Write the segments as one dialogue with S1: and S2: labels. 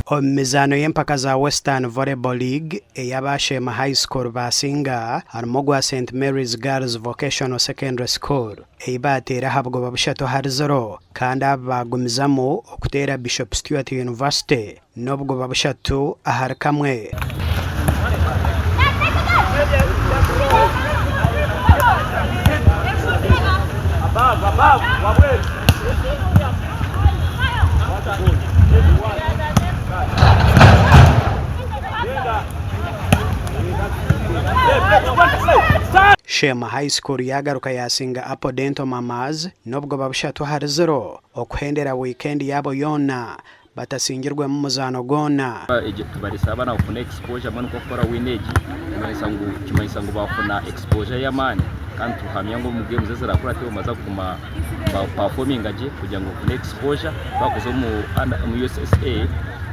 S1: Omu mizaano y'empaka za Western Volleyball League ei aba Sheema High School baasinga harimu ogwa St Mary's Girls Vocational Secondary School ei baateire aha bugoba 3-0 kandi aba baagumizamu okuteera Bishop Stuart University n'obugoba 3-1. Sheema High School yaagaruka yaasinga Apple Dental Mamas n'obugoba 3-0 okuhendera wiikendi yaabo yoona batasingirwemu muzaano gwona.
S2: Tubareetsire abaana kufuna exposure mbwenu nk'okukora win egi kimanyisa ngu kimanyisa ngu baafuna exposure y'amaani kandi tuhamya ngu omu games eziraakurateho nibaza kuguma bapafominga gye kugira ngu bafune exposure baakuza omu USSA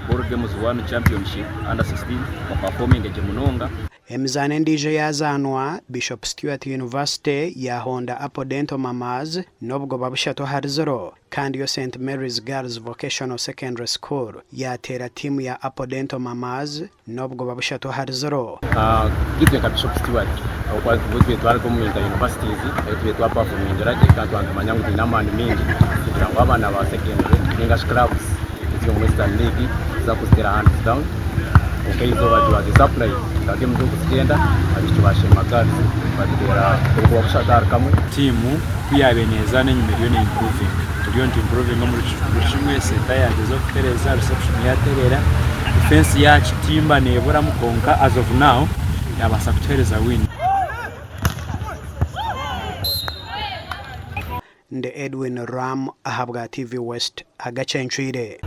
S2: World Games One Championship Under 16 bapafominge gye munonga.
S1: Emizaano endiijo eyaazaanwa, Bishop Stuart University yaahonda Apple Dental Mamas n'obugoba 3-0 kandi yo St Mary's Girls Vocational Secondary School yaateera tiimu ya Apple Dental Mamas n'obugoba 3-0.
S3: Itwe nka Bishop Stuart ahabw'okuba nibwo tubire twaruga omu inter universities ahu tubire twapafomingira gye kandi twaba nitumanya ngu twine amaani maingi kugira ngu abaana ba secondary ninga shi clubs eziri omu western league tuza kuziteera hands down kwonka eizooba tuba surprise nka games oku zigyenda abaishiki ba Sheema girls batuteera obugoba 3-1.
S4: Tiimu ku yaabaire neezaana enyima eriyo ne improvinga. Turiyo nitu improvinga omuri buri kimwe, senta yaagyeza kutereeza, reception yaatereera, defense yaakitimba neeburamu kwonka as of now yaabaasa kutuheereza win.
S1: Ndi Edwin Ram ahabwa TV West agacencwire.